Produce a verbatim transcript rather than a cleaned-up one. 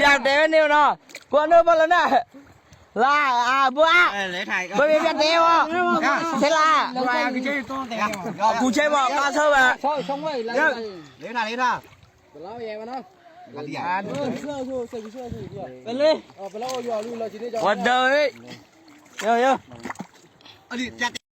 ပြန်တဲနေနော်။ ကိုနော်ဘာလဲနော်။ လာအာဘွား။ ဘယ်ပြန်တဲဝါ။ ဆဲလာ။ ကူချဲပါပါဆောပါ။ လေးထားလေးထား။ ဘယ်လောက်ရဲမနော်။ ဘယ်လေး။ ဘယ်လောက်ရောလူလောက်ချင်းနေကြောင်း။ ဝတ်တော်။ ရောရော။